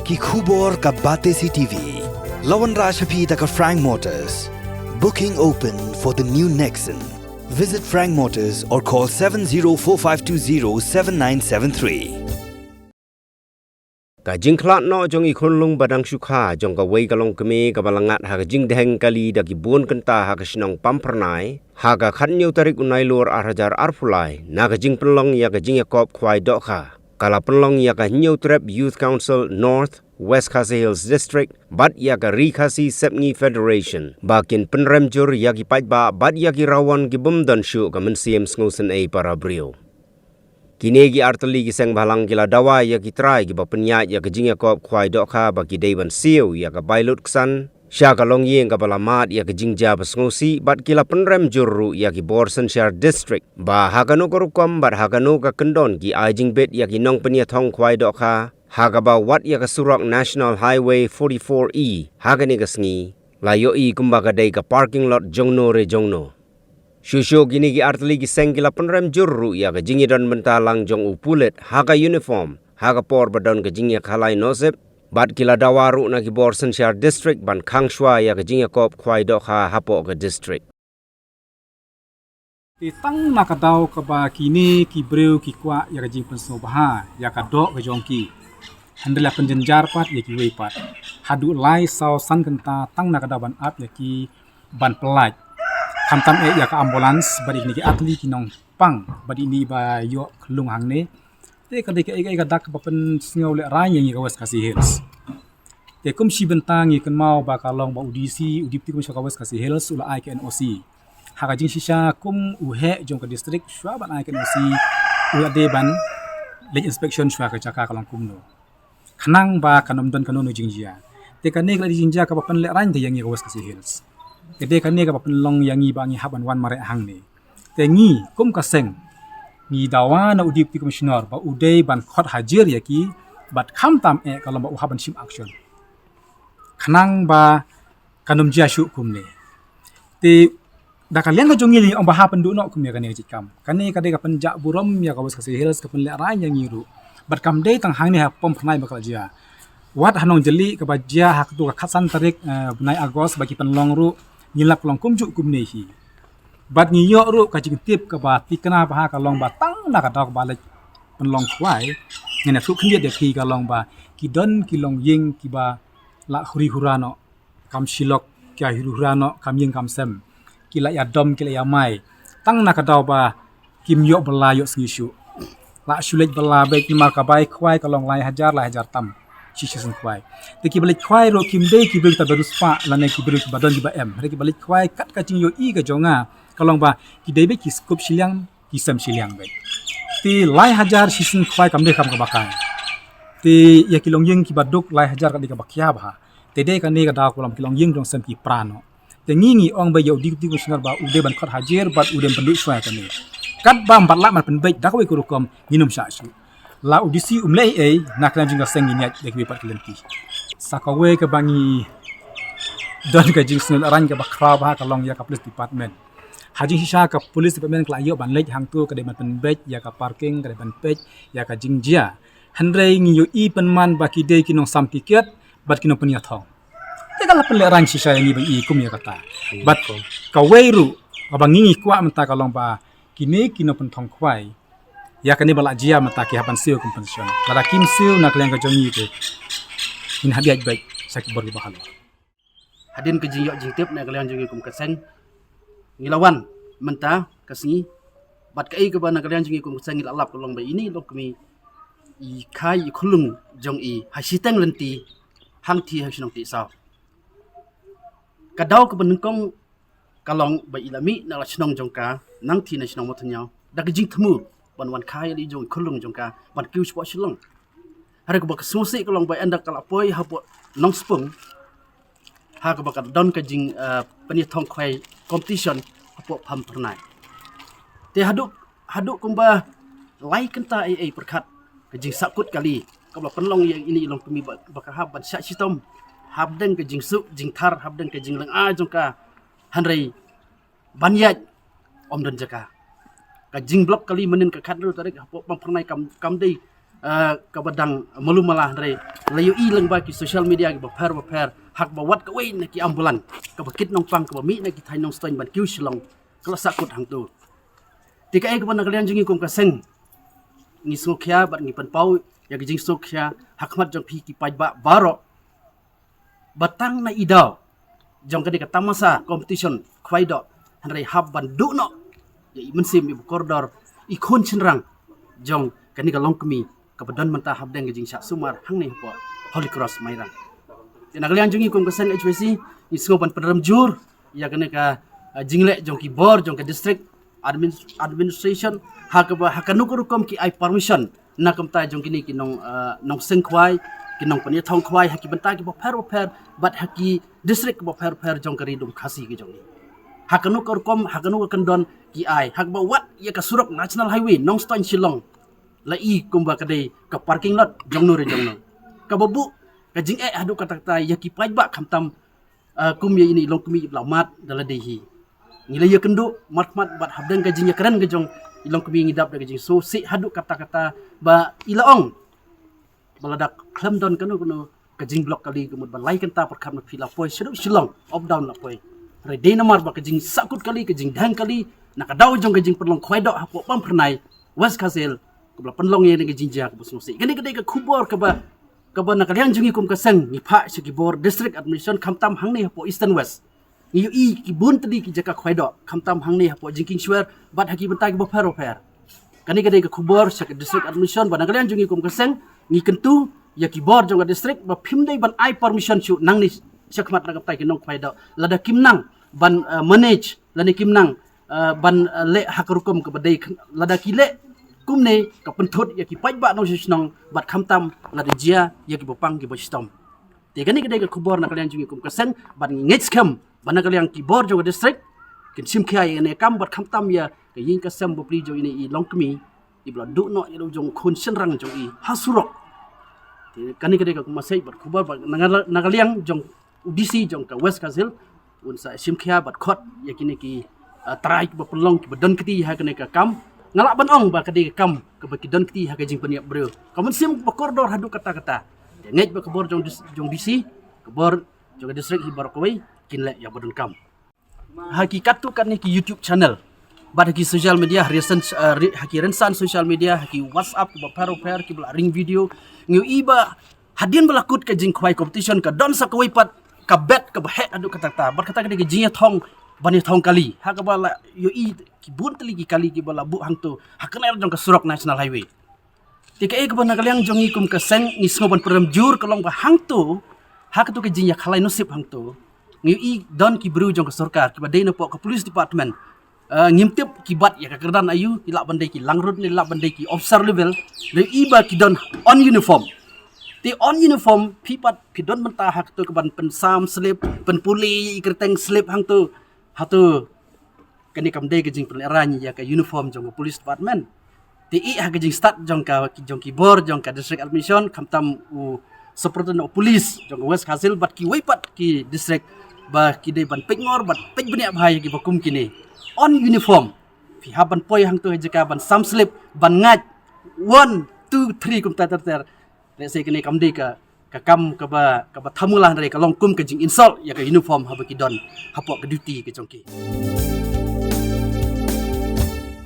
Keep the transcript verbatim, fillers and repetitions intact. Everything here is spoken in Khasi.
Ki khubor ka Batesi T V. La wanrah sha phi da ka Frank Motors. Booking open for the new Nexon. Visit Frank Motors or call seven zero four five two zero seven nine seven three. Ka jingkhlad noh jong i khunlung ba dang shu kha jong kawei ka longkmie kaba la ngat ha ka jingdheng kali da ki bun kynta ha ka shnong Pamphyrnai ha ka khathynñiew tarik u Nailur ar hajar arphew lai na ka jingpynlong ïa ka jingïakop khwai dohkha. Ka la pynlong ïa ka Hynñiewtrep Youth Council North West Khasi Hills District bad ïa ka Ri Khasi Sepngi Federation ba kin pynrem jur ïa ki paidbah bad ïa ki rawon ki bym don shuh ka mynsiem sngewsynei para briew. Kine ki artylli ki seng bhalang ki la dawa ïa ki trai kiba pynïaid ïa ka jingïakop khwai dohkha ba ki dei ban siew ïa ka bai lut ksan sha ka longïing kaba la mad ïa ka jingjia ba sngewsih bad ki la pynrem jur ruh ïa ki bor synshar district ba ha kano ka rukom bad ha kano ka kyndon ki ai jingbit ïa ki nongpynïathong khwai dohkha ha kaba wat ïa ka surok National Highway forty-four E ha kane ka sngi la ïohi kumba ka dei ka parking lot jongno re jongno. Shuh shuh kine ki artylli ki seng ki la pynrem jur ruh ïa ka jingïadon bynta lang jong u pulit ha ka uniform ha ka por ba don ka jingïakhalai nosip bad ki la dawa ruh na ki bor synshar district ban khang shuwa ïa ka jingïakop khwai dohkha hapoh ka district. Te tang na ka daw kaba kine ki briew ki kwah ïa ka jingpynsngewbha ïa ka doh ka jong ki, hynrei la pynjynjar pat ïa kiwei pat haduh lai saw san kynta tang na ka daw ban ap ïa ki ban pyllait. Khamtam eh ïa ka ambulance bad ïa kine ki artylli ki nongpang bad ïa kine ba ïoh khyllung hangne. Te ka dei kaei kaei ka dak kaba pynsngew lehraiñ ïa ngi ka West Khasi Hills. Te kum shi bynta ngi kynmaw ba ka long ba u D C, u Deputy Commissioner ka West Khasi Hills u la ai ka N O C ha ka jingshisha kum u heh jong ka district. Shuwa ban ai ka N O C u la dei ban leit inspection shuwa ka jaka ka long kumno, khnang ba kan ym don kano kano jingjia. Te kane ka la dei jingjia kaba pynlehraiñ te ïa ngi ka West Khasi Hills. Te dei kane kaba pynlong ïa ngi ba ngi hap ban wan mareh hangne. Te ngi kum ka seng ngi dawa na u Deputy Commissioner ba u dei ban khot hajir ïa ki bad khamtam eh ka long ba u hap ban shim action khnang ba kan ym jia shuh kumne. Te da ka liang ka jong ngi lei ong ba hap pynduh noh kum ïa kane ka jait kam. Kane ka dei ka pynjah burom ïa ka West Khasi Hills, ka pynlehraiñ ïa ngi ruh. Bad kam dei tang hangne ha Pamphyrnai ba ka la jia. Wat ha Nongjylli kaba jia ha katu ka khatsan tarik, eh, bnai August ba ki pynlong ruh, ngi lap ka long kumjuh kumne hi. Bad ngi ïoh ruh ka jingtip kaba thikna bha ka long ba tang na ka daw kaba leit pynlong khwai, ngan ïathuh khyndiat ïa phi ka long ba ki don ki longïing kiba la huri hura noh, kam shi lok, ki la huri hura noh, kam ïing kam sem. Ki la ïa dom, ki la ïa mai. Tang na ka daw ba kim ïoh bylla ïoh sngi shuh. La shu leit bylla beit namar ka bai khwai ka long lai hajar, lai hajar tam shi shisien khwai. Te kiba leit khwai ruh kim dei ki briew kiba riewspah lane ki briew kiba don kiba em. Hynrei kiba leit khwai kat ka jingïohi ka jong nga ka long ba ki dei beit ki skup shiliang, ki sem shiliang beit. Te lai hajar shisien khwai kam dei kam kaba kai. Te ïa ki longïing kiba duk lai hajar ka dei kaba khia bha. Te dei kane ka daw ka long ki longïing jong sem ki pra noh. Te ngi ngi ong ba ïa u Deputy Commissioner ba u dei ban khot hajir bad u dei ban pynduh shuwa ïa kane. Katba ym pat lah ban pynbeit da kawei ka rukom ngin ym shah shuh. La u D C um leh ei ei, na ka liang jong ka seng ngin ïaid da kiwei pat ki lynti. Sa kawei kaba ngi don ka jingsngewlehraiñ kaba khraw bha ka long ïa ka Police Department. Ha jingshisha ka Police Department ka la ïoh ban leit hangto ka dei ban pynbeit ïa ka parking, ka dei ban peit ïa ka jingjia. Hynrei ngi ïohi pynman ba ki dei ki nongsam tiket bad ki nongpynïathong. Te ka la pynlehraiñ shisha ïa ngi ba ngi kum ïa kata. Bad kawei ruh kaba ngi ngi kwah mynta ka long ba kine ki nongpynthong khwai ïa kane ba la jia mynta ki hap ban siew compensation. Lada kim siew na ka liang ka jong ngi te ngin hap ïaid beit sha ki bor kiba halor. Hadien ka jingïoh jingtip na ka liang jong ngi kum ka seng, ngi la wan mynta ka sngi. Bad kaei kaba na ka liang jong ngi kum ka seng ngi la lap ka long ba ine i longkmie i kha i khunlung jong i ha shiteng lynti hangthie ha shnong Tiehsaw. Ka daw kaba nyngkong ka long ba i la mih na la shnong jong ka nangthie na shnong Mawthynnyaw da ka jingthmu ban wan kha ïa la i jong i khunlung jong ka ban kiew shapoh Shillong. Hynrei kaba ka sngewsih ka long ba ynda ka la poi hapoh Nongspung ha kaba ka don ka jing, eh, pynïathong khwai competition hapoh Pamphyrnai. Te haduh, haduh kumba lai kynta ei ei pyrkhat ka jingsahkut kali kaba la pynlong ïa ine i longkmie ba, ba ka hap ban shah shitom hapdeng ka jingsuk jingthar, hapdeng ka jinglynga jong ka. Hynrei ban ïaid ym don jaka. Ka jingblok kali mynnin ka khathynriew tarik hapoh Pamphyrnai kam, kam dei eh, kaba dang malu mala, hynrei la ïohi lyngba ki social media kiba pher ba pher, ha kaba wat kawei na ki ambulance kaba kit nongpang kaba mih na ki thaiñ Nongstoiñ ban kiew Shillong ka la sahkut hangto. Te kaei kaba na ka liang jong ngi kum ka seng ngi sngewkhia bad ngi pynpaw ïa ka jingsngewkhia ha khmat jong phi ki paidbah baroh, ba tang na i daw jong kane ka tamasa competition khwai doh, hynrei hap ban duh noh ïa i mynsiem, i ba kordor, i khun shynrang jong kane ka longkmie kaba don mynta hapdeng ka jingshah sumar hangne hapoh Holy Cross Mairang. Te na ka liang jong ngi kum ka seng H Y C ngi sngew ban pynrem jur ïa kane ka, eh, jingleh jong ki bor jong ka district admin-, administration ha kaba, ha kano ka rukom ki ai permission na ka bynta jong kine ki nong, eh, nongseng khwai, ki nongpynïathong khwai ha ki bynta kiba pher ba pher bad ha ki district kiba pher ba pher jong ka Ri Lum Khasi ka jong ngi. Ha kano ka rukom, ha kano ka kyndon ki ai, ha kaba wat ïa ka surok National Highway Nongstoiñ Shillong la i kumba ka dei ka parking lot jongno re jongno, kaba buh ka jingeh haduh katta katta ïa ki paidbah, khamtam, eh, kum ïa ine i longkmie i ba la mad da lade hi. Ngi la ïakynduh markhmat bad hapdeng ka jingïakren ka jong i longkmie ngi dap da ka jingsngewsih haduh katta katta ba i la ong ba lada khlem don kano kano ka jingblok kali ka mut ba lai kynta pyrkhat ma phi la poi shaduh Shillong, up down la poi. Hynrei dei namar ba ka jingsahkut kali, ka jingdheng kali na ka daw jong ka jingpynlong khwai doh hapoh Pamphyrnai, West Khasi Hills, kaba la pynlong ïa kane ka jingjia kaba sngewsih. Kane ka dei ka khubor kaba, kaba na ka liang jong ngi kum ka seng ngi phah sha ki bor district administration, khamtam hangne hapoh Eastern West. Ngi ïohi ki bun tylli ki jaka khwai doh, khamtam hangne hapoh Jingkieng Shwer bad ha ki bynta kiba pher ba pher. Kane ka dei ka khubor sha ka district administration ba na ka liang jong ngi kum ka seng ngi kyntu ïa ki bor jong ka district ba phim dei ban ai permission shuh nangne shakhmat na ka bynta ki nongkhwai doh lada kim nang ban, eh, manage lane kim nang, eh, ban, eh, leh ha ka rukom kaba dei. Lada ki leh kumne ka pynthut ïa ki paidbah nongshong shnong bad khamtam lada jia ïa kiba pang kiba shitom. Te kane ka dei ka khubor na ka liang jong ngi kum ka seng bad ngi ngeit skhem ba na ka liang ki bor jong ka district kin shim khia ïa kane ka kam bad khamtam ïa ka ïing ka sem bapli jong ine i longkmie i ba la duh noh ïa la u jong khun shynrang jong i ha surok. Te kane ka dei ka message bad khubor ba na ka, na ka liang jong u D C jong ka West Khasi Hills un sa shim khia bad khot ïa kine ki, ah, trai kiba pynlong kiba don kti ha kane ka kam. Nga lah ban ong ba ka dei ka kam kaba ki don kti ha ka jingpynïap briew. Ka mynsiem ba kordor haduh katta katta. Te ngeit ba ka bor jong dis-, jong D C, ka bor jong ka district hi baroh kawei kin leh ïa ba donkam. Ha ki katto katne ki YouTube channel bad ha ki social media, ha rynsan, eh, ri-, ha ki rynsan social media, ha ki WhatsApp kiba pher ba pher kiba la ring video, ngi ïohi ba hadien ba la kut ka jingkhwai competition ka don sa kawei pat ka bet kaba heh haduh katta katta bad kata ka dei ka jingïathong ban ïathong kali ha kaba la ïohi ki bun tylli ki kali kiba la buh hangto ha kane jong ka surok National Highway. Te kaei kaba na ka liang jong ngi kum ka seng ngi sngew ban pynrem jur ka long ba hangto ha kato ka jingïakhalai nusip hangto ngi ïohi don ki briew jong ka sorkar kiba dei napoh ka police department. Eh, ngim tip ki bat ïa ka kyrdan aïu, ki lah ban dei ki langrut ne lah ban dei ki officer level. Ngi ïohi ba ki don on uniform. Te on uniform phi pat phi don bynta ha kato ka ban pynsam slip, pynpule ïa i kyrteng slip hangto. Hato kane kam dei ka jingpynlehraiñ ïa ka uniform jong ka police department. Te ïa ha ka jingstad jong ka, jong ki bor jong ka district administration, khamtam u superintendent of police jong ka West Khasi Hills bad kiwei pat ki district ba ki dei ban peit ngor bad peit bniah bha ïa kiba kum kine. On uniform. Phi hap ban poi hangto ha jaka ban sam slip, ban ngait one, two, three kumta ter ter. Lehse kane kam dei ka, ka kam kaba, kaba thamula hynrei ka long kum ka jing insult ïa ka uniform haba ki don hapoh ka duty ka jong ki.